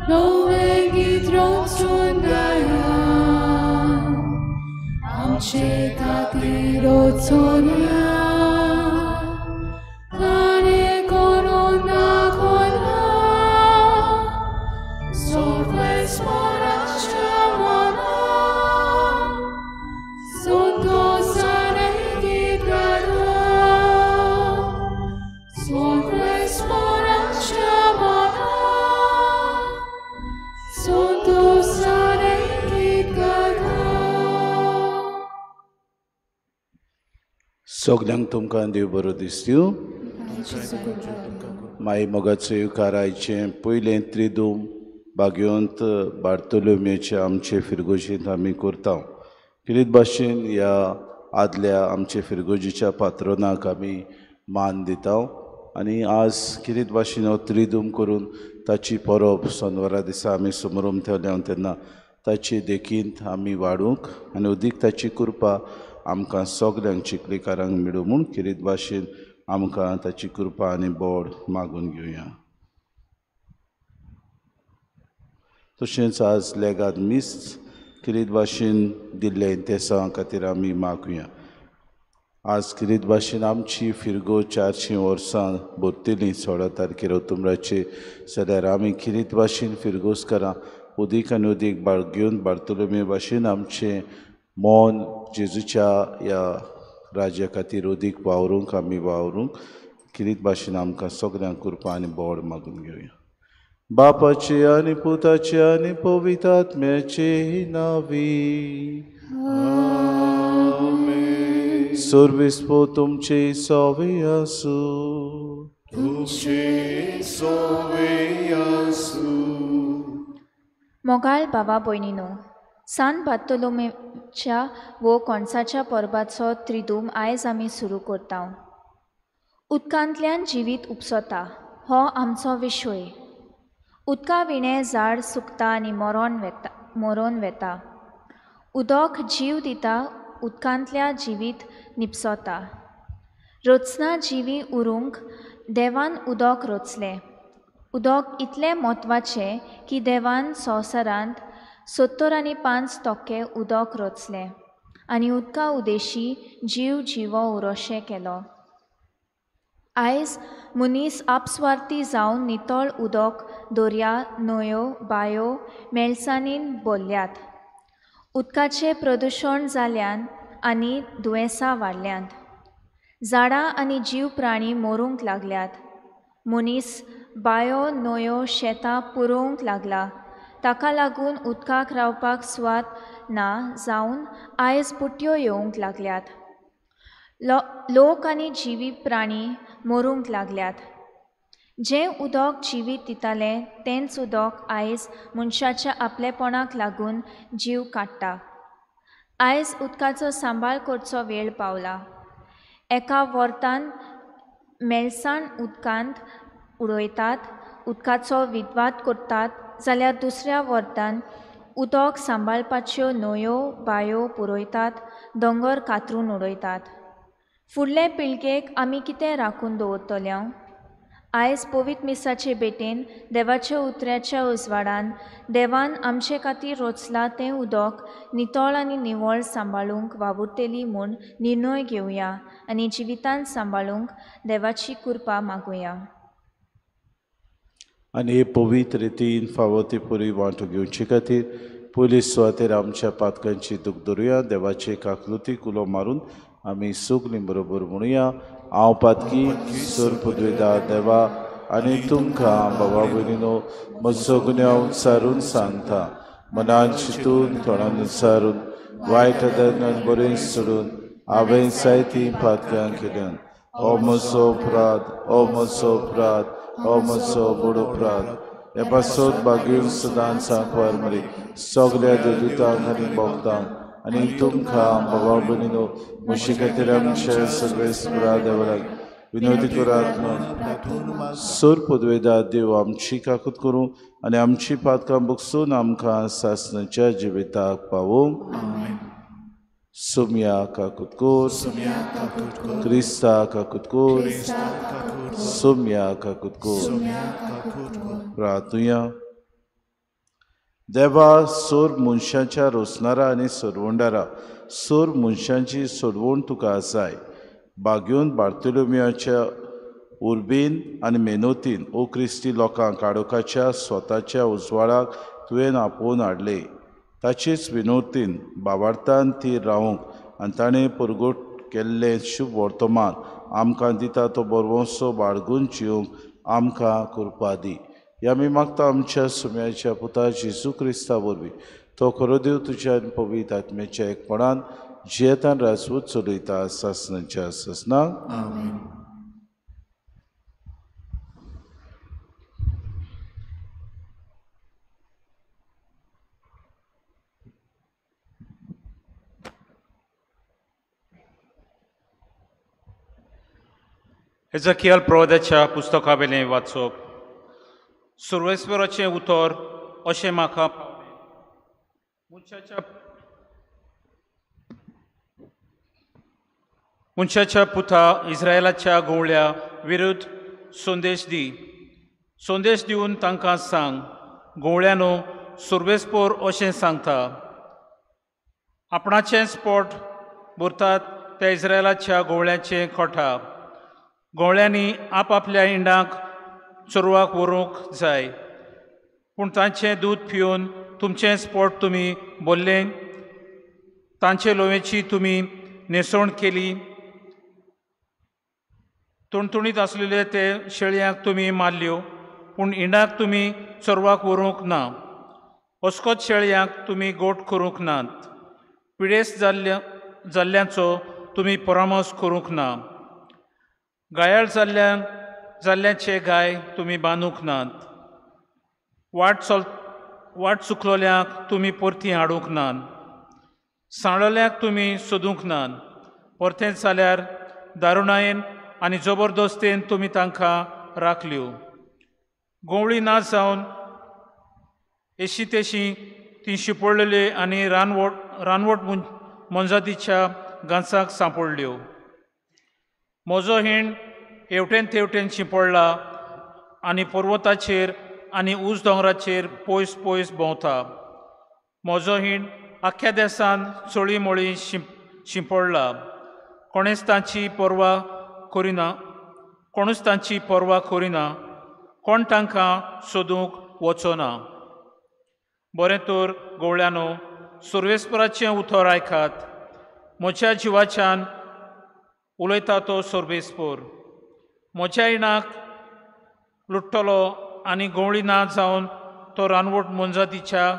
नवें गीत रचून गाया, आमचे खातीर रचोन्या, ताणें करून दाखयलां सोर्वेस्पराच्या मनाक, संतोषान गीत गाया, सोर्वेस्पराच्या मनाक, संतोषान गीत गाया. सगल्यांक तुमकां देव बरो दिसतूं. माई मोगाचो येवकारायचें पयलें त्रिदूम बागेवंत बार्तोलोमेचे आमचे फिरगोजींत आमी करता. किरीत भाशेन ह्या आदल्या आमचे फिरगोजीच्या पात्रोनाक आमी मान दिता आनी आज किरीत भाशेन हो त्रिदूम करून ताची परब सोनवारा दिसा आमी समरोम ठेवल्या तेन्ना ताची देखींत आमी वाडूंक आनी अदीक ताची कृपा आमकां सगल्यांक चिखलेकारांक मेळूं म्हूण किरीत भाशेन आमकां ताची कृपा आनी बोड मागून घेवया. तशेंच आज लेगाद मीस किरीत भाशेन दिल्ले इंतेसांव खातीर आमी मागुया. आज किरीत भाशेन आमची फिरगो 400 वर्सां भरतली 16 तारखेर ओतुम्राचे, जाल्यार आमी किरीत भाशेन फिरगोजकारां उदीक आनी उदीक बाळगेवन बार्तोलोमे भाशेन आमचें मन जेजूच्या ह्या राज्या खातीर उदीक वावरूंक आमी वावरूंक किरीत भाशेन आमकां सगल्यांक कृपा आनी बोड मागून घेवया. बापाचे आनी पुताचे आनी पवित्र आत्म्याचे नांवी आमेन. सर्वेस्पो तुमचे सवे आसूं. तुमचे सवे आसूं. मोगाळ भावा भयणीनो, सान बार्तोलोमेच्या वो कोणसाच्या परबाचो त्रिदूम आयज आमी सुरू करता. उदकांतल्यान जिवीत उपसता हो आमचो विशय. उदका विणें झाड सुकता आनी मरोन वेता. उदक जीव दिता, उदकांतल्या जिवीत निपसता. रचना जिवी उरूंक देवान उदक रचलें. उदक इतलें म्हत्वाचें की देवान संवसारांत 75% उदक रचलें आनी उदका उदेशी जीव जिवो उरोशें केलो. आयज मनीस आपस्वार्थी जावन नितळ उदक दर्या, न्हंयो, बायो मेळसांनी भरल्यात. उदकाचें प्रदुशण जाल्यान आनी दुयेंसां वाडल्यांत. झाडां आनी जीव प्राणी मरूंक लागल्यात. मनीस बायो, न्हंयो, शेतां पुरोवंक लागला. ताका लागून उदकाक रावपाक सुवात ना जावन आयज बुट्यो येवंक लागल्यात. लोक आनी जिवी प्राणी मरूंक लागल्यात. जें उदक जिवीत दितालें तेंच उदक आयज मनशाच्या आपलेपणाक लागून जीव काडटा. आयज उदकाचो सांबाळ करचो वेळ पावला. एका वर्तान मेलसाण उदकांत उडयतात, उदकाचो विद्वाद करतात, जाल्यार दुसऱ्या वर्तान उदक सांबाळपाच्यो न्हंयो, बायो पुरयतात, दोंगर कातरून उडयतात. फुडले पिळगेक आमी कितें राखून दवरतले? आयज पवित्र मिसाचे भेटेन देवाच्या उतराच्या उजवाडान देवान आमचे खातीर रचलां तें उदक नितळ आनी निवळ सांबाळूंक वावुरतली म्हूण निर्णय घेवया आनी जिवितान सांबाळूंक देवाची कृपा मागुया. आनी हे पवित्र रितीन फावो ती पुरी वांटो घेवचे खातीर पयले सुवातेर आमच्या पातकांची दूख धरुया. देवाचे काकलुतीक उलो मारून आमी सगलीं बरोबर म्हणुया, हांव पातकी सोर पुदवेदा देवा आनी तुमकां बाबा भयणीनो म्हजो गुन्यांव सारून सांगता. मनान चिंतून तोंडान सारून वायट आदरान बरें सोडून हांवें जायतीं पातकां केल्यान. हो म्हजो अपराध, हो म्हजो अपराध, हो म्हजो व्हड अपराध. हे पासत बागेवन सदांच सांकवार मरे सगल्या देवदूतांक आनी भक्तांक आनी तुमकां बाबा भयणीनो म्हजे खातीर आमच्या सर्वेस्परा देवाक विनोदी करात म्हूण. सोर पदवेदा देव आमची काकूत करूं आनी आमची पातकां बगसून आमकां सासणाच्या जिविताक पावोवंक. सुम्या काकूत कोर, क्रिस्ता काकूत कोर, सुम्या काकूत कोर. प्रार्थुया. देवा सोर मनशाच्या रोसणारा आनी सोडवणदारा, सोर मनशांची सोडवण तुका आसाय. बागेवन बार्तोलोमियाच्या उर्बेन आनी मेनोतीन ओ क्रिस्ती लोकांक काडोकाच्या स्वताच्या उजवाडाक तुवें आपोवन हाडले. ताचेच विनोतीन बाबार्थान ती रावंक आनी ताणें परगट केल्लें शुभ वर्तमान आमकां दिता तो बरवंसो बाळगून जिवंक आमकां कृपा दी. ह्या आमी मागता आमच्या सुम्याच्या पुता जेजू क्रिस्ता वरवीं. तो खरो देव तुज्या आनी पवित्र आत्म्याच्या एकपणान जियेतान राजवट चलयता सासणाच्या सासणाक. आमेन. एझकियल प्रवादाच्या पुस्तकावेलें वाचप. सुर्वेस्वराचें उतर अशें म्हाका पावलें. मनशाच्या पुता इस्रायलाच्या गवळ्या विरुद्ध संदेश दी. संदेश दिवन तांकां सांग, गवळ्यानो सुर्वेस्पोर अशें सांगता, आपणाचेंच पोट भरतात त्या इस्रायलाच्या गवळ्याचें कोठा. गवळ्यांनी आपआपल्या इंडांक चोरवाक व्हरूंक जाय, पूण तांचें दूद पिवन तुमचेंच पोट तुमी भरलें, तांचे लोवेची तुमी न्हेसवण केली. तुणतुणीत आसलेले ते शेळयांक तुमी मारल्यो, पूण इंडाक तुमी चोरवाक व्हरूंक ना. अस्कोत शेळयांक तुमी गोट करूंक नात. पिडेस्त जाल्ल्यांचो तुमी परामर्श करूंक ना. गायाळ जाल्ल्याचे गाय तुमी बांदूंक नात. वाट चुकलोल्यांक तुमी परती हाडूंक नात. सांडलोल्यांक तुमी सोदूंक नात. परतेंच जाल्यार दारुणायेन आनी जबरदस्तेन तुमी तांकां राखल्यो. गवळी ना जावन येशी तेशी ती शिंपडलेली आनी रानवट मोनजातीच्या गांसाक सांपडल्यो. म्हजो हिण हेवटेन तेवटेन शिंपडला आनी पर्वताचेर आनी ऊंच दोंगराचेर पयस पयस भोंवता. म्हजो हिण आख्ख्या देसान चोळी मोळी शिंपडला. कोणेच तांची पर्वा करिना, कोणूच तांची पर्वा करिना, कोण तांकां सोदूंक वचना. बरें तर गवळ्यानो, सुर्वेस्पराचें उतर आयकात. म्हज्या जिवाच्यान उलयता तो सर्वेस्पोर. म्हज्या इणाक लुट्टलो आनी गवळी ना जावन तो रानवट मोनजातीचें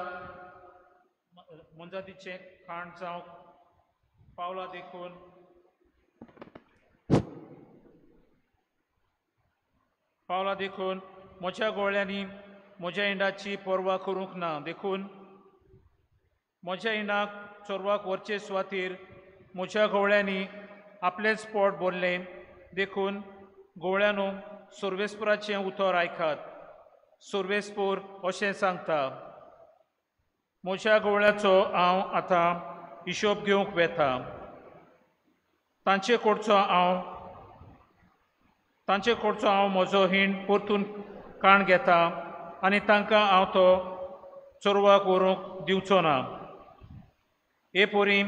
खाण जावंक पावला. देखून म्हज्या गवळ्यांनी म्हज्या इंडाची पर्वा करूंक ना. देखून म्हज्या इंडाक चोरवाक व्हरचे सुवातेर म्हज्या गवळ्यांनी आपलेंच पोट भरलें. देखून गवळ्यानो सुर्वेस्पराचें उतर आयकात. सुर्वेस्पोर अशें सांगता, म्हज्या गवळ्याचो हांव आतां हिशोब घेवंक वेता. तांचे कडचो हांव म्हजो हिण परतून काण घेता आनी तांकां हांव तो चोरवाक व्हरूंक दिवचो ना. हे परी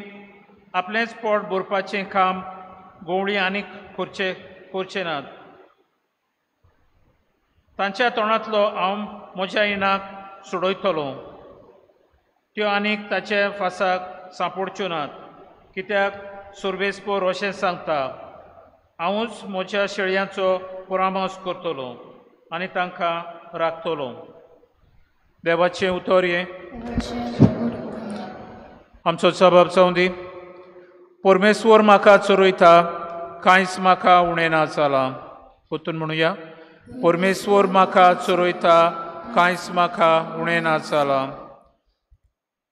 आपलेंच पोट भरपाचें काम गवळी आनीक करचे नात. तांच्या तोंडांतलो हांव म्हज्या इणाक सोडयतलो. त्यो आनीक ताचे फासाक सांपडच्यो नात. कित्याक सुर्वेस्पोर अशें सांगता, हांवूच म्हज्या शेळयांचो परामर्श करतलो आनी तांकां राखतलो. देवाचें उतर हें. आमचो जबाब जावं दी. परमेश्वर म्हाका चरयता, कांयच म्हाका उणें ना जालां. परतून म्हणुया, परमेश्वर म्हाका चरयता, कांयच म्हाका उणें ना जालां.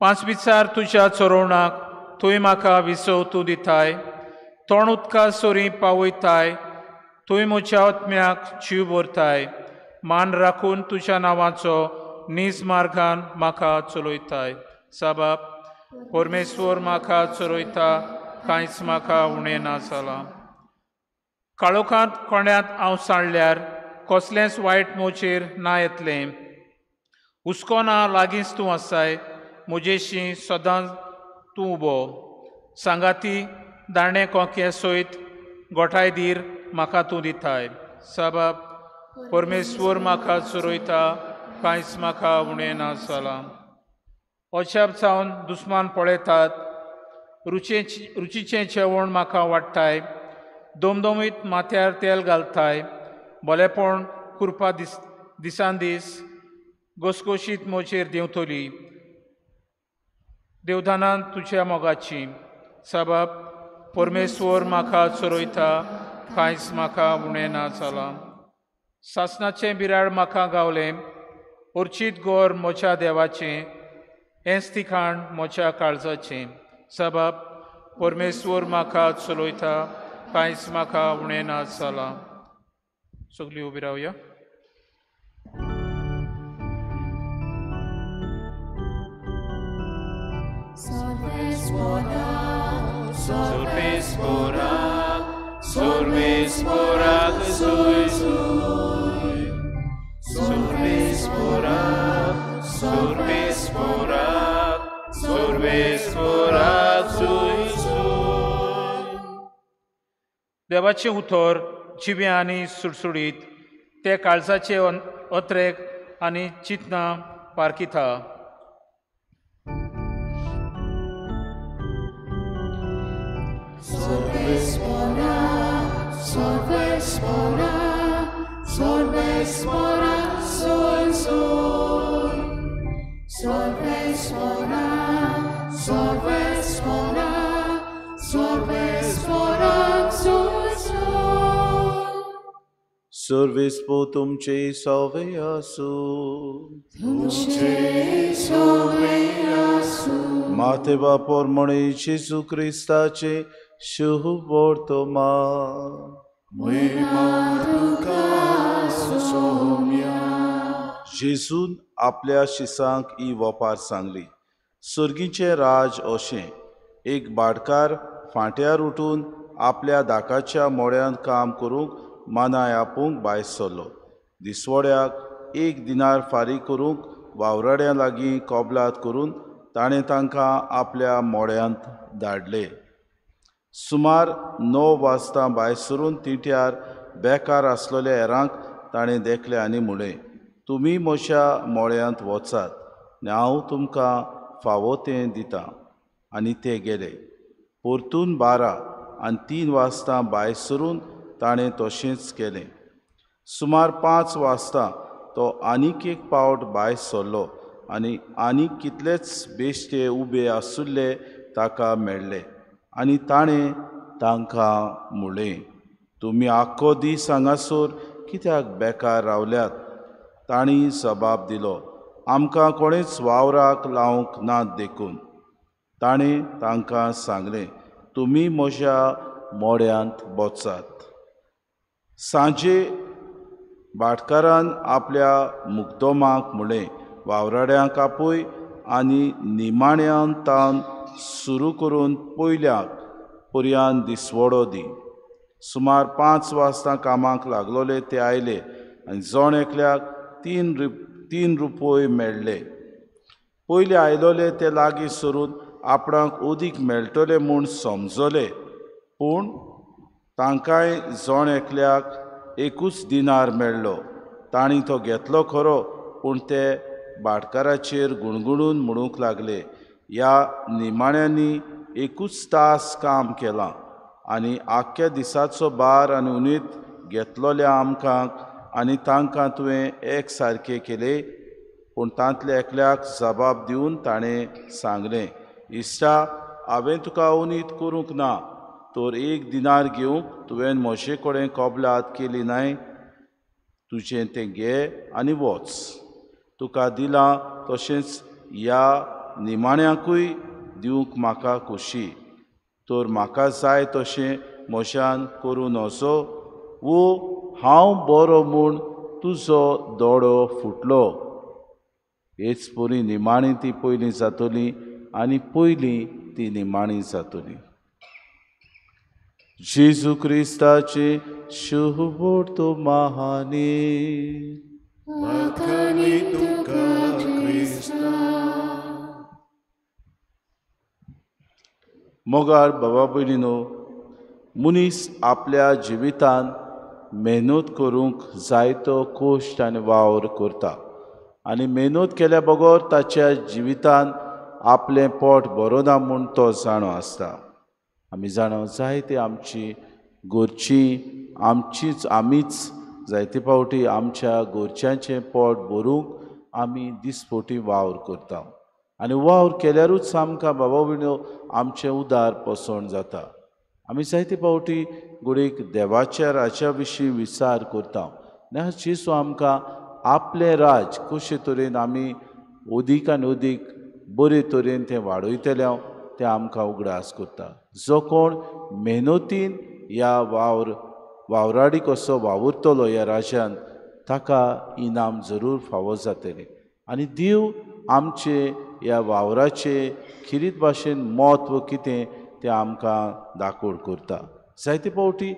पांच विचार तुज्या चरोवणाक थंय म्हाका विसव तूं दिताय. तोंड उदका सरी पावयताय. थंय म्हज्या आत्म्याक जीव भरताय. मान राखून तुज्या नांवाचो नीज मार्गान म्हाका चलयताय. साबाब, परमेश्वर म्हाका चरयता, कांयच म्हाका उणें ना जालां. काळोखांत कोंड्यांत हांव सांडल्यार कसलेंच वायट म्हजेर ना येतलें. हुस्को ना लागींच तूं आसाय, म्हजेशी सदांच तूं उबो. सांगाती दाणे कोंके सयत गोठाय धीर म्हाका तूं दिताय. साबाब परमेश्वर म्हाका चरयता, कांयच म्हाका उणें ना जालां. अजाप जावन दुस्मान पळयतात, रुचीचें जेवण म्हाका वाडटाय. दमदमीत माथ्यार तेल घालताय. भलेपण कृपा दिसान दीस घसघशीत म्हजेर देंवतली. देवदानान तुज्या मोगाची. साबाब परमेश्वर म्हाका चरयता, कांयच म्हाका उणें ना जालां. सासणाचें बिराड म्हाका गावलें, अर्चीत गोर म्हज्या देवाचें, हेंच थिकाण म्हज्या काळजाचें. साबाब परमेश्वर म्हाका चलयता, कांयच म्हाका उणें ना जालां. सगळीं उबी रावया. Solves soy soy. Solves morak, solves morak, solves morak soy soy. देवाचें उतर जिवें आनी सुडसुडीत, ते काळजाचे अत्रेक आनी चिंतनां पारखिता. Solves morak, solves morak, soy soy. Solves morak, solves morak, solves morak, soy soy. Service po तुमचे सवे आसूं. तुमचे सवे आसूं. माते बापोर म्हणे जेजू क्रिस्ताचे शुभ वर्तमान. जेजून आपल्या शिसांक ही वपार सांगली. सर्गीचें राज अशें, एक भाटकार फांट्यार उठून आपल्या दाकाच्या मोड्यांत काम करूंक मानाय आपोवंक भायर सरलो. दिसवड्याक एक दिनार फारीक करूंक वावराड्यां लागीं कबलात करून ताणें तांकां आपल्या मोड्यांत धाडले. सुमार 9 वाजता भायर सरून तिट्यार बेकार आसलेल्या हेरांक ताणें देखलें आनी म्हणलें, तुमी म्हज्या मोळ्यांत वचात आनी हांव तुमकां फावो तें दितां. आनी ते गेले. परतून 12 आनी 3 वाजता भायर सरून ताणें तशेंच केलें. सुमार 5 वाजता तो आनीक एक पावट भायर सरलो आनी आनीक कितलेच बेश्टे उबे आसुल्ले ताका मेळ्ळे. आनी ताणें तांकां म्हणलें, तुमी आख्खो दीस हांगासर कित्याक बेकार रावल्यात? तांणी जबाब दिलो, आमकां कोणेच वावराक लावंक ना देखून. ताणें तांकां सांगलें, तुमी म्हज्या मोड्यांत वचात. सांजे भाटकारान आपल्या मुक्दोमाक म्हणलें, वावराड्यांक आपय आनी निमाण्यान तान सुरू करून पयल्याक पर्यान दिसवडो दी. सुमार 5 वाजता कामाक लागलोले ते आयले आनी जण एकल्याक 3 रुपये मेळ्ळे. पयले आयलोले ते लागीं सरून आपणाक उदीक मेळटले म्हूण समजले, पूण तांकांय जण एकल्याक 1 दिनार मेळ्ळो. तांणी तो घेतलो खरो, पूण ते भाटकाराचेर गुणगुणून म्हणूंक लागले, ह्या निमाण्यांनी 1 तास काम केलां आनी आख्ख्या दिसाचो भार आनी उणीत घेतलोल्या आमकां आनी तांकां तुवें एक सारकें केलें. पूण तांतल्या एकल्याक जबाब दिवन ताणें सांगलें, इश्टा, हांवें तुका उणीत करूंक ना, तर 1 दिनार घेवंक तुवें म्हजे कडेन कबलात केली न्हय? तुजें तें घे आनी वच. तुका दिलां तशेंच ह्या निमाण्याकूय दिवंक म्हाका खोशी. तर म्हाका जाय तशें म्हज्यान करूं नजो, वो हांव बरो म्हूण तुजो दोडो फुटलो. हेच परी निमाणी ती पयलीं जातली आनी पयलीं ती निमाणी जातली. जेजू क्रिस्ताचे शुभ वर्तमानी. तुका मोगाळ बाबा भयणीनो, मनीस आपल्या जिवितान मेहनत करूंक जायतो कश्ट आनी वावर करता आनी मेहनत केल्या बगर ताच्या जिवितान आपलें पोट बरोना म्हूण तो जाणो आसता। आमी जाणो जायते आमची घरची आमचीच आमीच जायते फावटी आमच्या घरच्यांचें पोट भरूंक आमी दिसपोटी वावर करता आनी वावर केल्यारूच आमकां बाबा भयणीनो आमचें उदार पोसवण जाता। आमी जायते फावटी घडयेक देवाच्या राज्या विशीं विचार करता आनी जेजू आमकां आपलें राज कशे तरेन आमी अदीक आनी अदीक बरे तरेन तें वाडयतले तें आमकां उगडास करता। जो कोण मेहनतीन ह्या वावराडी कसो वावुरतलो ह्या राज्यान ताका इनाम जरूर फावो जातलें आनी देव आमचे ह्या वावराचे खिरीत भाशेन म्हत्व कितें तें आमकां दाखोवड करता। जायते फावटी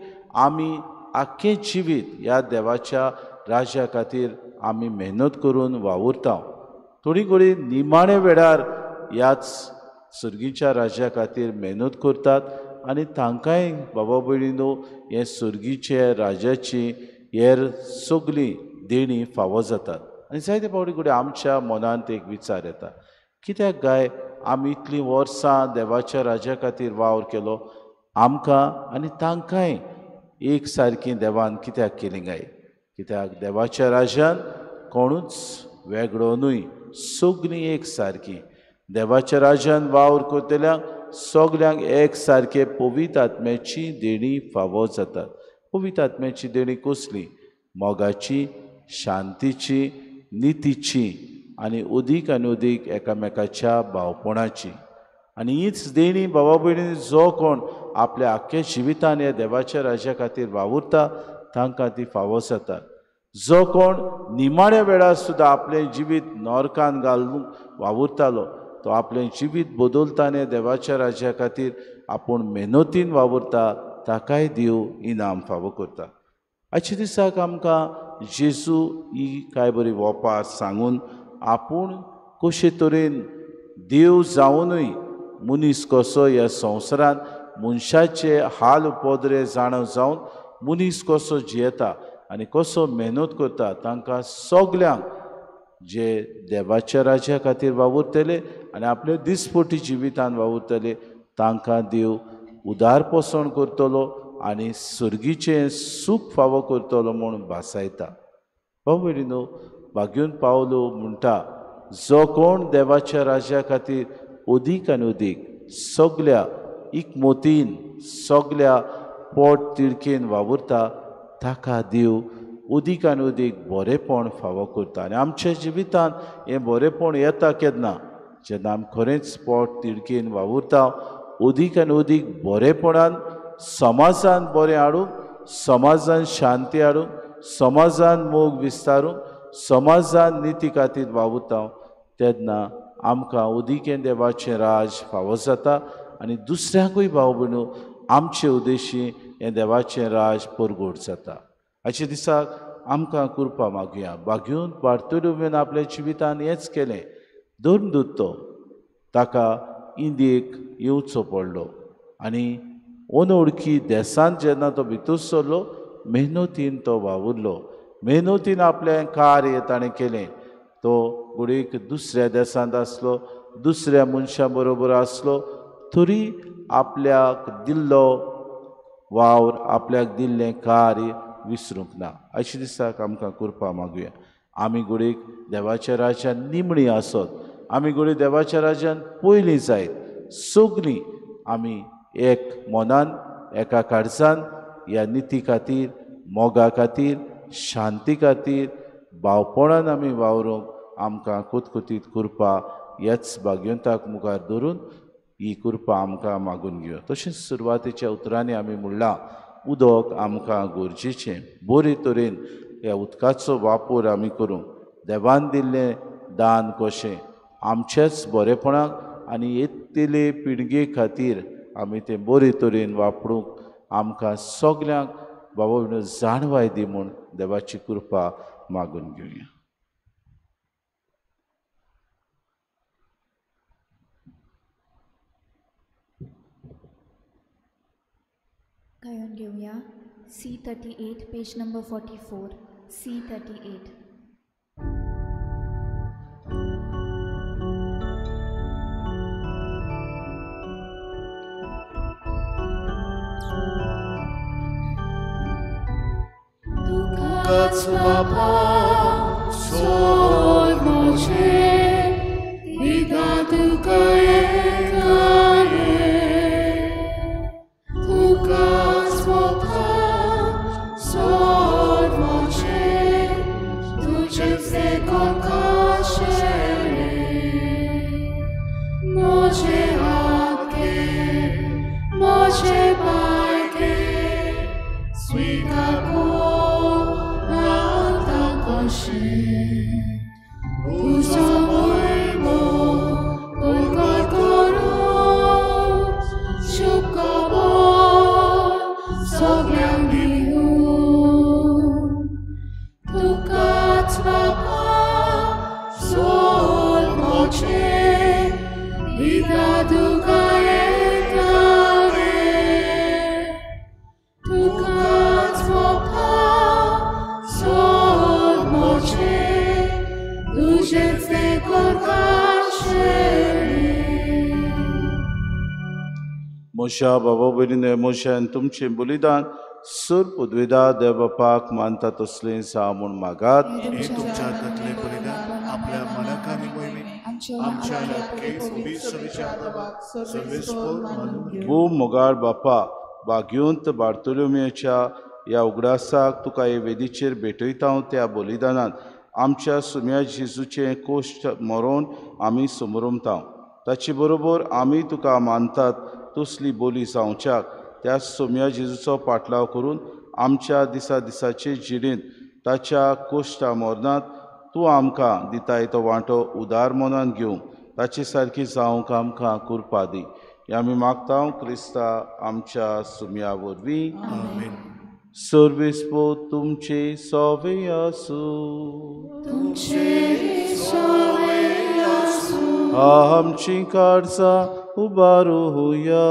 आमी आख्खें जिवीत ह्या देवाच्या राज्या खातीर आमी मेहनत करून वावुरता। थोडी घडी निमाणे वेळार ह्याच सर्गीच्या राज्या खातीर मेहनत करतात आनी तांकांय बाबा भयणीनो हे सर्गीचे राज्याची हेर सगळीं देणी फावो जातात। आनी जायते फावटी घडये आमच्या मनांत एक विचार येता, कित्याक काय आमी इतलीं वर्सां देवाच्या राज्या खातीर वावर केलो, आमकां आनी तांकांय एक सारकी देवान कित्याक केली काय? कित्याक देवाच्या राज्यान कोणूच वेगळो न्हय, सगळीं एक सारकी। देवाच्या राज्यान वावर करतल्यांक सगल्यांक एक सारके पवित्र आत्म्याची देणी फावो जातात। पवित्र आत्म्याची देणी कसली? मोगाची, शांतीची, नितीची आनी अदीक आनी अदीक एकामेकाच्या भावपणाची। आनी हीच देणी बाबा भयणींनी जो कोण आपल्या आख्ख्या जिवितान ह्या देवाच्या राज्या खातीर वावुरता तांकां ती फावो जाता। जो कोण निमाण्या वेळार सुद्दां आपलें जिवीत नरकान घालून वावुरतालो तो आपलें जिवीत बदलताना देवाच्या राज्या खातीर आपूण मेहनतीन वावुरता ताकाय देव इनाम फावो करता। आयच्या दिसाक आमकां जेजू ही काय बरी वोपार सांगून आपूण कशे तरेन देव जावनूय मनीस कसो ह्या संवसारांत मनशाचे हाल उपद्रे जाणव जावन मनीस कसो जियेता आनी कसो मेहनत करता तांकां सगल्यांक जे देवाच्या राज्या खातीर वावुरतले आनी आपले दिसपटी जिवितान वावुरतले तांकां देव उदार पोसवण करतलो आनी सर्गीचें सूख फावो करतलो म्हूण भासायता। भाव भयणीनो, भाग्यून पावलो म्हणटा जो कोण देवाच्या राज्या खातीर अदीक आनी अदीक सगल्या एकमतीन सगल्या पोट तिडकेन वावुरता ताका देव अदीक आनी अदीक बरेंपण फावो करता। आनी आमच्या जिवितांत हें बरेंपण येता केन्ना? जेन्ना आमी खरेंच पोट तिडकेन वावुरता, अदीक आनी अदीक बरेंपणान समाजान बरें हाडूंक, समाजान शांती हाडूंक, समाजान मोग विस्तारूंक, समाजान निती खातीर वावुरता तेन्ना आमकां अदीक देवाचें राज फावो जाता आनी दुसऱ्यांकूय भाव भयणो आमचे उद्देशी हें देवाचें राज परगट जाता। आयच्या दिसाक आमकां कृपा मागुया। बागयून बार्तोलोमेन आपल्या जिवितान हेंच केलें, धर्मदूत तो ताका इंडियेक येवचो पडलो आनी अनवळखी देशांत जेन्ना तो भितर सरलो मेहनतीन तो वावुरलो, मेहनतीन आपलें कार्य ताणें केलें। तो घडयेक दुसऱ्या देशांत आसलो, दुसऱ्या मनशां बरोबर आसलो तरी आपल्याक दिल्लो वावर, आपल्याक दिल्लें कार्य विसरूंक ना। आयच्या दिसाक आमकां कृपा मागुया। आमी घडयेक देवाच्या राज्यान निमणी आसत, आमी घडये देवाच्या राज्यान पयलीं जायत, सगळीं आमी एक मनान एका काळजान ह्या निती खातीर, मोगा खातीर, शांती खातीर, भावपणान आमी वावरूंक आमकां कुतकुतीत कृपा ह्याच भाग्यवंताक मुखार धरून ही कृपा आमकां मागून घेवया। तशेंच सुरवातेच्या उतरांनी आमी म्हणलां उदक आमकां गरजेचें, बरे तरेन ह्या उदकाचो वापर आमी करूंक, देवान दिल्लें दान कशें आमच्याच बरेपणाक आनी येतले पिळगे खातीर आमी तें बरे तरेन वापरूंक आमकां सगल्यांक बाबा भयणीनो जाणवाय दी म्हूण देवाची कृपा मागून घेवया। गायोन घेवया C38, page number 44, C38. तुकाच बापा सोद म्हजें दिता तुका एकालें तुकाच बापा सोद म्हजें तुजेंच देखून खाशेलें म्हजें हात घे म्हजें पांय घे स्विकार तुजो मोयमो परगट करून शुभ खबर सगळ्यांक दिवूं तुकाच बापा सोद म्हजें दिता तुका एकालें तुकाच बापा सोद म्हजें तुजेंच देखून खाशेलें. म्हज्या बाबा भयणीनो म्हज्यान तुमचें बलिदान सुर पदवेदा देव बापाक मानता तसलें जावं म्हूण मागात. हे तुमच्या हातांतलें बलिदान आपल्या मनाक आनी मोहिमेक आमच्या भूम मोगाळ बापा भाग्यवंत बार्तोलोमियाच्या ह्या उगडासाक तुका हे वेदीचेर भेटयता त्या बलिदानान आमच्या सुम्या जेजूचें कोश्ट मरोवन आमी समरमता ताचे बरोबर आमी तुका मानतात तसली बोली जावच्याक त्या सोम्या जेजूचो पाटलाव करून आमच्या दिसा दिसाचे जिणेंत ताच्या कोश्टा मरणांत तूं आमकां दिताय तो वांटो उदार मनान घेवंक ताचे सारकी जावंक आमकां कृपा दी. हें आमी मागता क्रिस्ता आमच्या सुम्या वरवीं. सर्वेस्पो तुमचे सोवे आसूं. आमची काळजां उबारुया.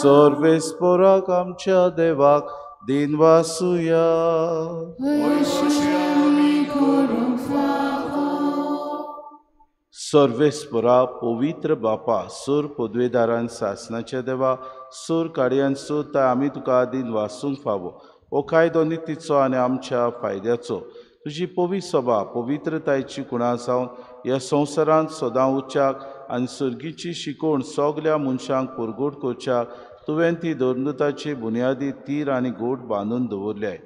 सर्वेस्पोराक आमच्या देवाक दिन वासुया. सर्वेस्परा पवित्र बापा सूर पदवेदारान सासनाच्या देवा सूर काडयान सोदता आमी तुका दिन वासूंक फावो. हो कायदो नितीचो आनी आमच्या फायद्याचो. तुजी पवित्र सभा पवित्रतायेची कुणा जावन ह्या संवसारांत सदां उच्चाक आनी सर्गीची शिकवण सगल्या मनशांक परगट करच्याक तुवें ती धर्मदूताची बुन्यादी तीर आनी गोट बांदून दवरल्याय.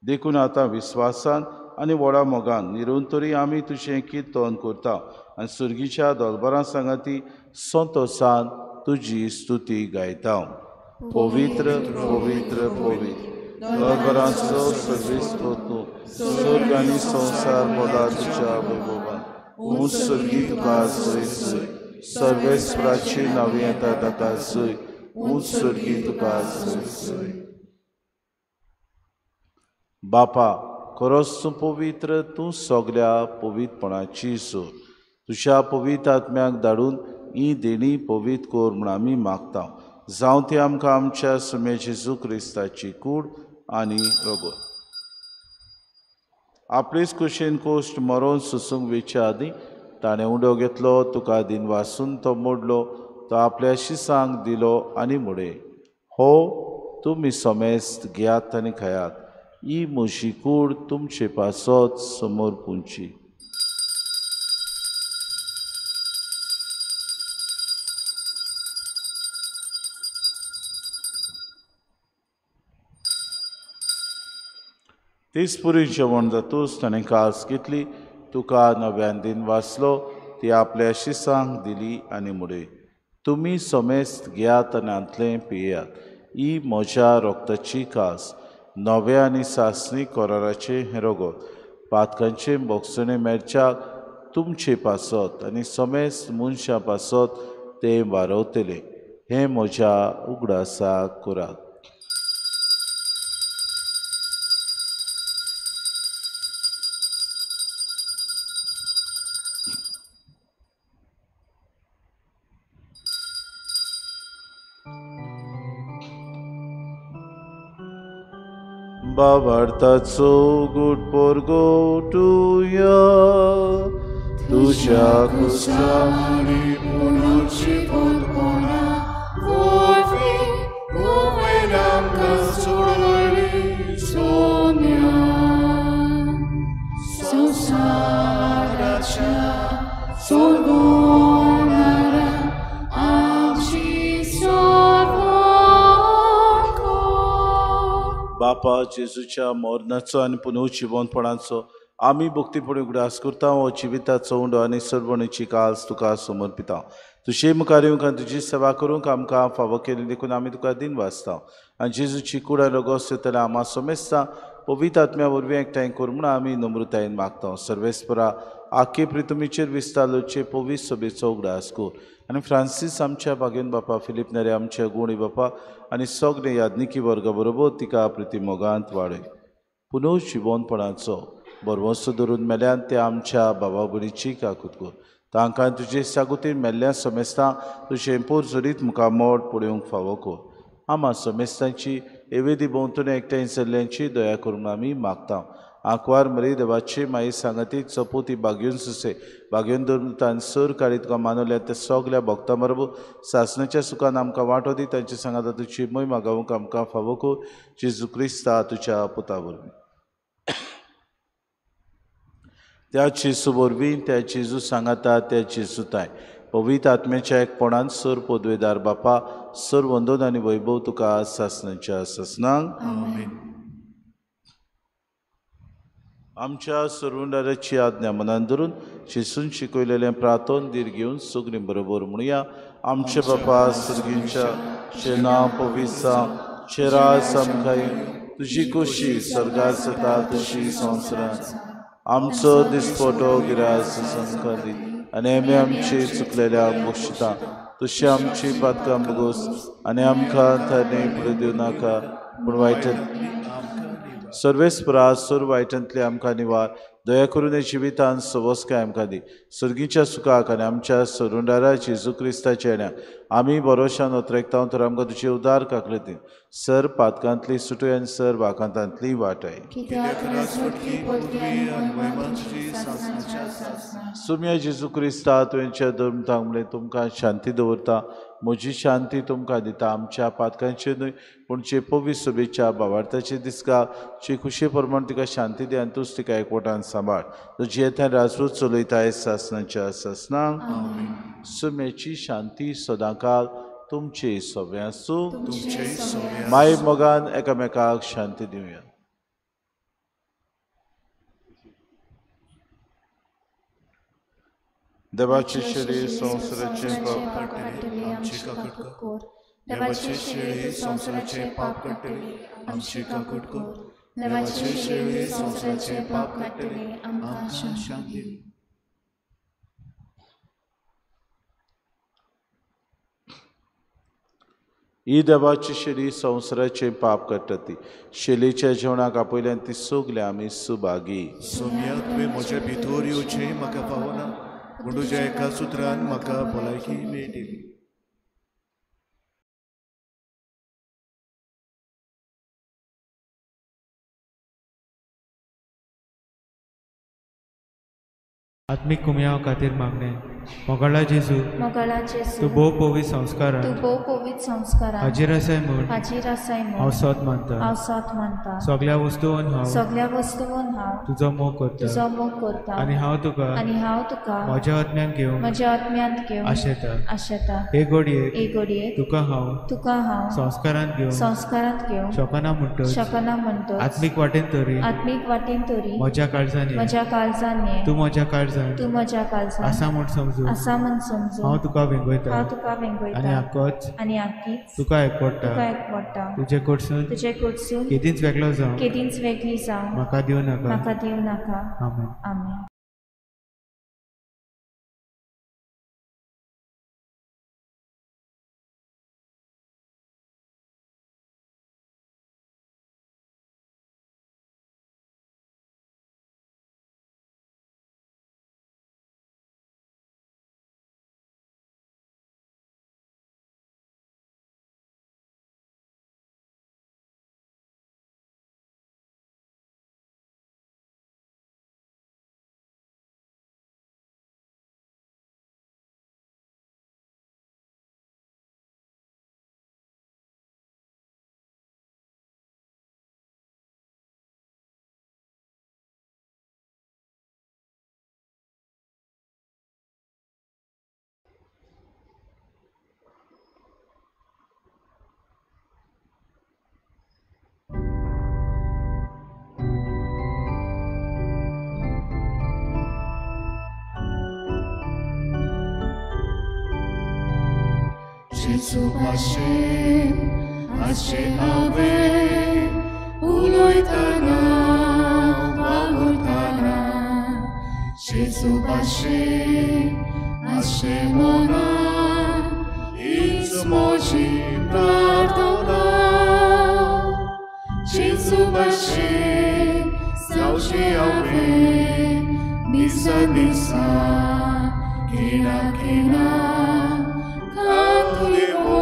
देखून आतां विस्वासान आनी व्हडा मोगान निरंतरी आमी तुजें किर्तन करता आनी सर्गीच्या दलबरां सांगाती संतोसान तुजी स्तुती गायता. पवित्र पवित्र पवित्र दलबरांचो सर्वेस्पर तूं स्वर्ग आनी संवसार भरला तुज्या वैभवान. ऊंच सर्गी तुका जय जय. सर्वेस्पराची नांव येता ताका जय. ऊंच सर्गी तुका जय जय. बापा खरोच तूं पवित्र, तूं सगल्या पवित्रपणाची सोर. तुज्या पवित्र आत्म्याक धाडून ही देणी पवित्र कर म्हूण आमी मागता. जावं ती आमकां आमच्या सुम्या जेजू क्रिस्ताची कूड आनी रगत. आपलेच कुशीन कोश्ट मरोवन सोसूंक वेच्या आदीं ताणें उडो घेतलो, तुका दिन वासून तो मोडलो, तो आपल्या शिसांक दिलो आनी म्हणलें, हो तुमी समेस्त घेयात आनी खायात, ही म्हजी कूड तुमचे पासत समोर पुंची. तीच पुरी जेवण जातूच ताणें कास घेतली, तुका नव्यान दिन वाचलो, ती आपल्या शिसांक दिली आनी म्हणलें, तुमी समेस्त घेयात आनी हांतलें पियात, ही म्हज्या रक्ताची कास, नव्या आनी सासणी कराराचें हें रगत, पातकांचें भोगसणें मेळच्याक तुमचे पासत आनी समेस्त मनशां पासत तें वारवतलें. हें म्हज्या उगडासाक करात. बाबार्थाचो गुट पोरगोटुया तुज्या कुसानी पुनर्जिवंतपणा वरवीं तुवें आमकां सोडयली सोम्या संवसाराच्या सोडवणारा आमची बापा जेजूच्या मरणाचो आनी पुनर्जिवंतपणाचो आमी भक्तीपणी उगडास करता हो जिविताचो उंडो आनी सरवणीची काल्स तुका समर्पिता. तुजे मुखार येवंक आनी तुजी सेवा करूंक आमकां फावो केली देखून आमी तुका दिन वाचता आनी जेजूची कूड आनी रोगोस जाल्यार आमा समेस्ता पवित्र आत्म्या वरवीं एकठांय कर म्हूण आमी नम्रतायेन मागता. सर्वेस्परा आखे प्रितुमीचेर विस्तारचे पवित्र सभेचो उगडास कर आनी फ्रांसीस आमच्या भागेन बापा, फिलीप नेरे आमच्या गुणी बापा आनी सगळे याज्ञिकी वर्गा बरोबर तिका प्रिती मोगांत वाडय. पुनर्जिवंतपणाचो बरवंसो धरून मेल्यान ते आमच्या बाबा भयणीची काकूत कर. तांकां तुजे सागुतीन मेल्ल्या समेस्तां तुजें पोर जरीत मुखार मोड पळोवंक फावो कर. आमा समेस्तांची एवेदी भोंवतणी एकठांय जाल्ल्यांची दया करून आमी मागता. आंकवार मरी देवाची माई सांगाती चपोती बागेवन सुसे बागेवन धरून सर काळी तुका मानवल्या त्या सगल्या भक्तां बरोबर सासणाच्या सुखान आमकां वांटो दी. तांचे सांगाता तुजी मोय मागोवंक आमकां फावो कर जेजू क्रिस्ता तुज्या पुता वरवीं. त्या जेजू वरवीं, त्या जेजू सांगाता, त्या जेजू ताय पवित्र आत्म्याच्या एकपणान सर पदवेदार बापा सर वंदन आनी वैभव तुका सासणाच्या सासणांक. आमच्या सरवंडाराची आज्ञा मनान धरून जेजून शिकयलेलें प्रार्थन धीर घेवन सगळीं बरोबर म्हणुया. आमचे बापा सर्गींच्या तुजें नांव पवित्र जावं, तुजें राज आमकां येवं, तुजी खोशी स्वर्गार जाता तशी संवसारांत. आमचो दिसपटो गिरास आमकां दी आनी आमी आमची चुकलेल्या बक्षिता तशी आमची पातकां बगोस आनी आमकां ताणें फुडें दिवं नाका पूण वायट सर्वेस्परा सर वायटांतले आमकां निवार. दया करून जिवितान सवस्काय आमकां दी. सर्गीच्या सुखाक आनी आमच्या सरुंडारा जेजू क्रिस्ताच्या येण्या आमी बरोशान ओतरेकता तर आमकां तुजे उदार काकलतीन सर पातकांतली सुटय आनी सर वाकांतांतली वाटय. सुम्या जेजू क्रिस्ता तुवेंच्या धर्मतांक म्हणलें तुमकां शांती दवरता, म्हजी शांती तुमकां दिता. आमच्या पातकांचेर न्हय पूण जे पवित्र सभेच्या भावार्थाचे दिसका जे खुशे प्रमाण तिका शांती दी आनी तूंच तिका एकवटान सांबाळ. तूं जियेता राजवट चलयताय सासणाच्या सासणांक. सुम्याची शांती सदांकाल तुमचे सगळे आसूं. माय मोगान एकामेकाक शांती दिवया. देवाचे शरीर संवसाराचे पाप काडटले आमची काकूट कर. देवाचे शेळी संवसाराचे पाप काडटले आमची काकूट कर. देवाचे शेळी संवसाराचे पाप काडटले आमकां शांती दी. ही देवाची शेळी संवसाराचे पाप काडटा ती शेलीच्या जेवणाक आपयल्यान ती सगळे आमी सुभागी. सोम्या तुवें म्हज्या भितर येवचें म्हाका फावना पूण तुज्या एका सुत्रान म्हाका भलायकी मेळटली. आत्मीक कुमयाव खातीर मागणें. मोगाळा जेजू, मोगाळा जेजू, तूं भोव पवित्र संस्कारान, तूं भोव पवित्र संस्कारान हाजीर आसाय म्हूण, हाजीर आसाय म्हूण हांव सोद मानता, हांव सोद मानता. सगळ्या वस्तून हांव, सगळ्या वस्तून हांव तुजो मोग करता, तुजो मोग करता आनी हांव तुका, आनी हांव तुका म्हज्या आत्म्यान घेवंक, म्हज्या आत्म्यांत घेवंक आशेता, आशेता. हे घडयेक, हे घडयेक तुका हांव, तुका हांव संस्कारांत घेवंक, संस्कारांत घेवंक शकना म्हणटच, शकना म्हणटच आत्मीक वाटेन तरी, आत्मीक वाटेन तरी म्हज्या काळजान ये, म्हज्या काळजान ये, तूं म्हज्या काळजान, तूं म्हज्या काळजान आसा म्हूण समजून, आसा म्हूण समजून हांव तुका वेंगयता, हांव तुका वेंगयता आनी आकोच, आनी आकीच तुका एकवडटा, तुका एकवडटा. तुजे कडसून, तुजे कडसून केदींच वेगळो जावं, केदींच वेगळी जावं म्हाका दिवं नाका, म्हाका दिवं नाका. आमेन. आमेन. जेजू भाशेन आसचें हांवें उलयतना वावुरतना जेजू भाशेन आसचें मनान हीच म्हजी प्रार्थना जेजू भाशेन जावचें हांवें दिसा दिसा खिणा खिणा कातुली हो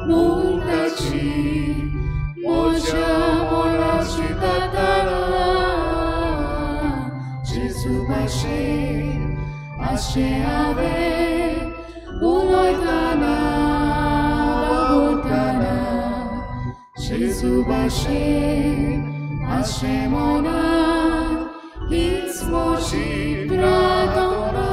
मुर्ताची म्हज्या मनाची तातारा जेजू भाशेन आसचें हांवें उलयतना वावुरतना जेजू भाशेन आसचें मनान हीच म्हजी प्रार्थना.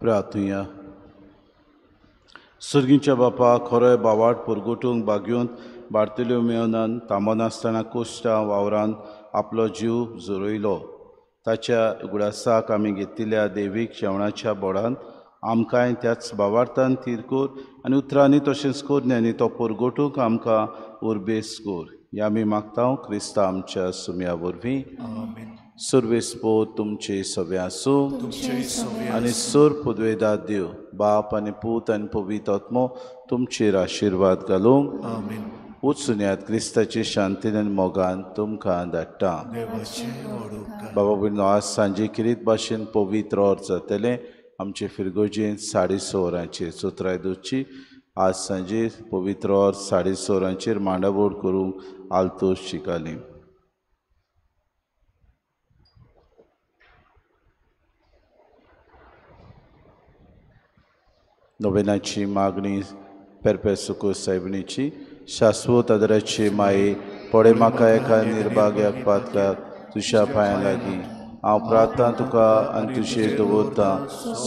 प्रार्थुया. सुर्गीच्या बापा खरोय बावाट पुरगुटूंक बागयोवन बार्तल्यो मेवनान थांबनासतना कोश्टां वावरान आपलो जीव झरयलो. ताच्या उगडासाक आमी घेतिल्ल्या देवीक जेवणाच्या बोडान आमकांय त्याच बावार्थान थीर कर आनी उतरांनी तशेंच करण्यांनी तो पुरगुटूंक आमकां उर्बेस कर. ह्या आमी मागता क्रिस्ता आमच्या सुम्या वरवीं. सुर्वेस्पो तुमचे सगळे आसूं आनी सुर पुदवेदार देव बाप आनी पूत आनी पवित्र आत्मो तुमचेर आशिर्वाद घालूंक. वचुनयात क्रिस्ताचे शांतीन आनी मोगान तुमकां धाडटा. बाबा भयणो आज सांजे किरीत भाशेन पवित्र ओर जातलें आमचे फिरगोजेन 6:30 वरांचेर चोत्राय दवरची. आज सांजे पवित्र ओर 6:30 वरांचेर मांडावळ करूंक आल्तोस शिकाली. नोवेनाची मागणी पेरपेसुको सायबिणीची. शाश्वत आदराची माये पडे म्हाका एका निर्भाग्याक पातकाक तुज्या पांयां लागीं हांव प्रार्थना तुका आनी तुजेर दवरतां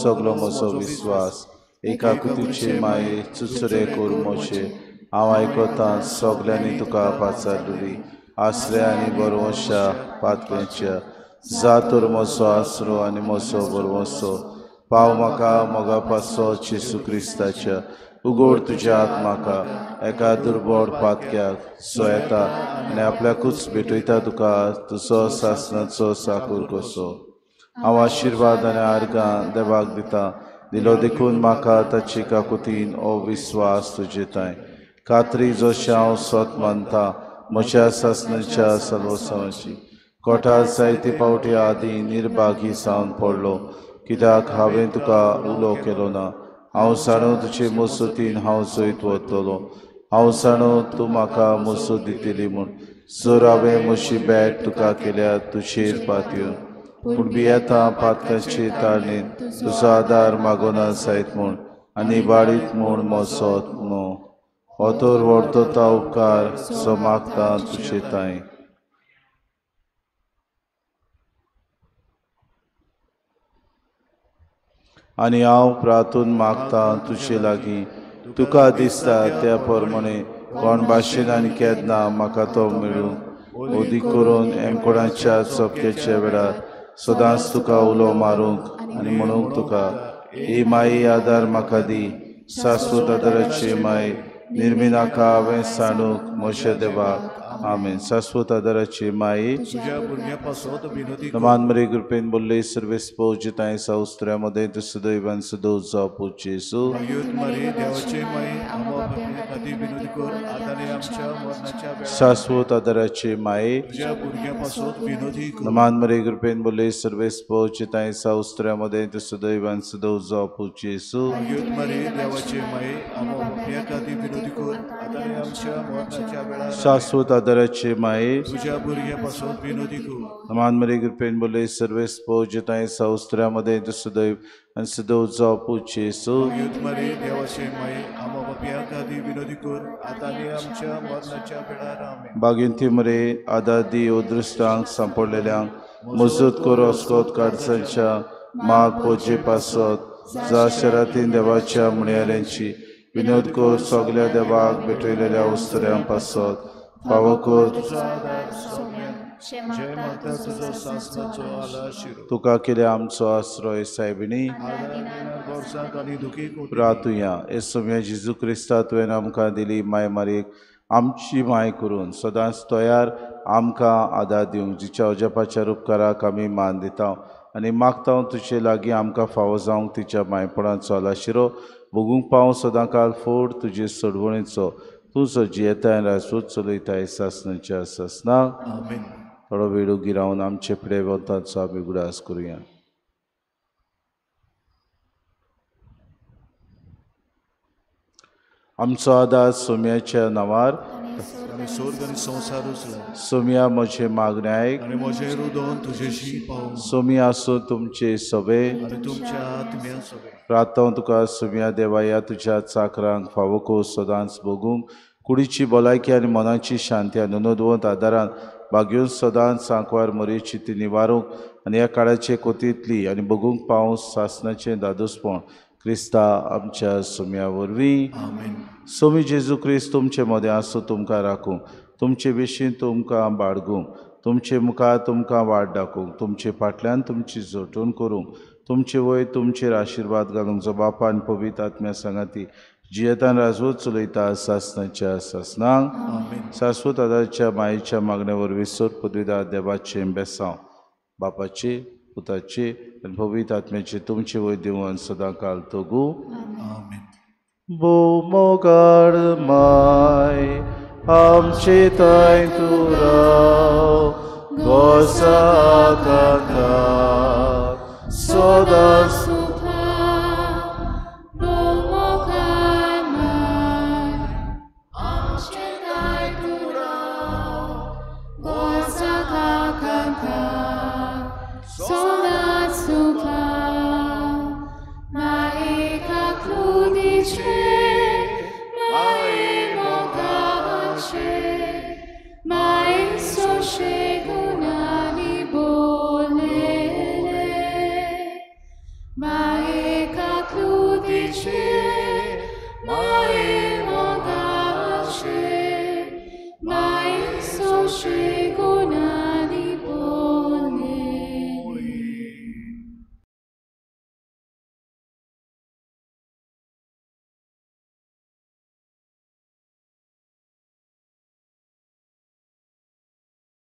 सगलो म्हजो विस्वास. एका कुतीचे माये चुचरे करूं म्हजे हांव आयकतां सगल्यांनी तुका पाचारली आसरे आनी बरवंशा पातक्यांच्या जा तर म्हजो आसरो आनी म्हजो बरवंसो पाव म्हाका मोगा पासो जेजू क्रिस्ताच्या. उगोड तुज्या हात म्हाका एका दुर्बळ पातक्याक सो येता आनी आपल्याकूच भेटयता तुका तुजो सासनाचो साकूर कसो. हांव आशिर्वाद आनी आर्गां देवाक दिता दिलो देखून म्हाका ताची काकुतीन हो विस्वास तुजे तांय कात्री जशें हांव स्वत मानता म्हज्या सासनाच्या सलवसांवाची कोठार जायते पावटी आदीं निर्भागी जावन पडलो कित्याक हांवें तुका उलो केलो ना. हांव जाणो तुजे मजतीन हांव जैत वतलो. हांव जाणो तूं म्हाका मोसो दितली म्हूण जर हांवें म्हजी बॅट तुका केल्या तुजेर पातयेवन पूण भियेता पातकांचे ताळणेन तुजो आदार मागोना जायत म्हूण आनी बाळीत म्हूण मोसोत न्हू हो तर व्हडतो उपकार सो मागता तुजे तांय. आनी हांव प्रातून मागता तुजे लागीं तुका दिसता त्या प्रमाणे कोण भाशेन आनी केन्ना म्हाका तो मेळूंक ओदीक करून एमकोणाच्या चपकेच्या वेळार सदांच तुका उलो मारूंक आनी म्हणूंक तुका ही माई आदार म्हाका दी. शाश्वत आदाराची माई निर्मिनाका हांवें सांडूंक म्हज्या देवाक. आमेन. शाश्वत आदाराची माई नमान मरे कृपेन बोल्ले सर्वेस पोजिताय साउस्त्र्यामध्ये तू सदैवान सदो जावपू जेजू. शाश्वत आदाराची माई नमान मरे कृपेन बोल्ले सर्वेस पोजिताय साउस्त्र्यामध्ये तू सदैवान सदो जावपू जेजू. शाश्वत आदाराची माये नमान मरे कृपेन बोले सर्वेस पोजिताय साउस्त्र्यामध्ये तू सदैव आनी सदो जावपू जेजू. बागिंती मरे आदादी अदृश्टांक सांपडलेल्यांक मजूत कर अस्कोत काडसांच्या माग पोजे पासत जा शरातीन देवाच्या म्हणयाऱ्यांची विनोद कर सगल्या देवाक भेटयलेल्या उस्तऱ्यां पासत फावो कर तुका केल्या आमचो आश्रय सायबिणी रातुया. हे सोम्या जेजू क्रिस्ता तुवें आमकां दिली माय मारीक आमची माय करून सदांच तयार आमकां आदार दिवंक जिच्या अजापाच्या उपकाराक आमी मान दिता आनी मागता तुजे लागीं आमकां फावो जावंक तिच्या मायपणाचो आलाशिरो भोगूंक पावूं सदांकाल फोड तुजे सोडवणेचो तूं सो जियेताय राजवट चलयताय सासणाच्या सासणाक. थोडो वेळ उगी रावन आमचे फुडें वताचो आमी उगडास करुया. आमचो आदार सोम्याच्या नांवार. सोम्या म्हजें मागणें आयक सोम्या आसूं तुमचे सभे प्रार्थना तुका सोम्या देवाया तुज्या चाकरांक फावो कर सदांच भोगूंक कुडीची भलायकी आनी मनाची शांती आनी नोंदवंत आदारान बागेवन सदांच सांकवार मरेची ती निवारूंक आनी ह्या काळाचे कोतींतली आनी भोगूंक पावस सासणाचें दादोसपण क्रिस्ता आमच्या सोम्या वरवीं. सोमी जेजू क्रिस्त तुमचे मदें आसूं तुमकां राखूंक तुमचे विशीं तुमकां बाळगूंक तुमचे मुखार तुमकां वाट दाखोवंक तुमचे फाटल्यान तुमची जोटून करूंक तुमचे वयर तुमचेर आशिर्वाद घालूंक जो बापान पवित्र आत्म्या सांगाती जियेतान राजवट चलयता सासणाच्या सासणाक. शाश्वत आदाराच्या मायेच्या मागण्या वरवीं सोद पदवीदार देवाचें बेसांव बापाचे पुताचे आनी पवित्र आत्म्याचे तुमचे वयर दिवन सदांकाल तगू. भोव मोगाळ माय आमचे ताय तूं राव गोसा कांता सदांच.